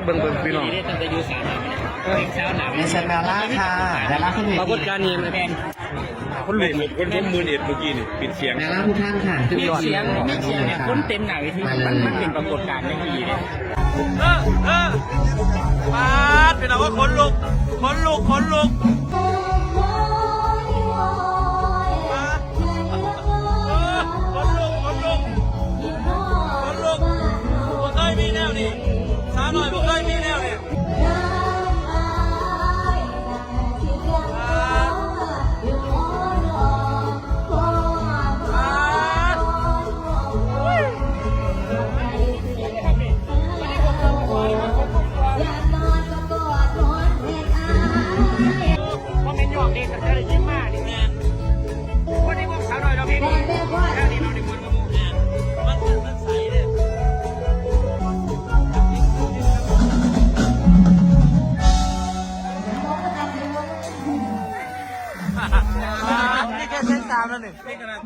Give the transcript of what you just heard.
ເບິ່ງ ເບິ່ງພີ່ນ້ອງ ເອີ ເປັນແຊມດາລາຄ່ະ ດາລາຂຶ້ນເວທີ ປາກົດການນີ້ມັນ ຄົນລຸກ ຄົນ ຄົນ ຄົນໝື່ນເອັດມື້ກີ້ນີ້ ປິດສຽງ ດາລາທຸກທ່ານຄ່ະ ປິດສຽງ ປິດສຽງ ຄົນເຕັມໜ້າເວທີ ມັນ ມັນເປັນປາກົດການໃນອີ່ຫຼີເດ້. ເອີ ເອີ ປາດ ພີ່ນ້ອງເອີຍ ຂົນລຸກ ຂົນລຸກ ຂົນລຸກ ປາດ ເອີ ຂົນລຸກ ຂົນລຸກ ຂົນລຸກ ບໍ່ເຄີຍມີແນວນີ້ ສາວນ້ອຍບໍ່ເຄີຍມີແນວນີ້. ບໍ່ແມ່ນຢອກເດ້ ຕັ້ງແຕ່ໄດ້ຍິນມານີ້ ແມ່ນ ຄົນໃນວົງສາວນ້ອຍຮ້ອງເພງນີ້ ແລ້ວນີ້ເນາະ ໄດ້ມ່ວນກວ່າໝູ່ ແມ່ນ ມັນ ມັນ ມັນໃສເດ້. ນີ້ແຄ່ເຊນສາມແລ້ວນີ້ ນີ້ຂະໜາດ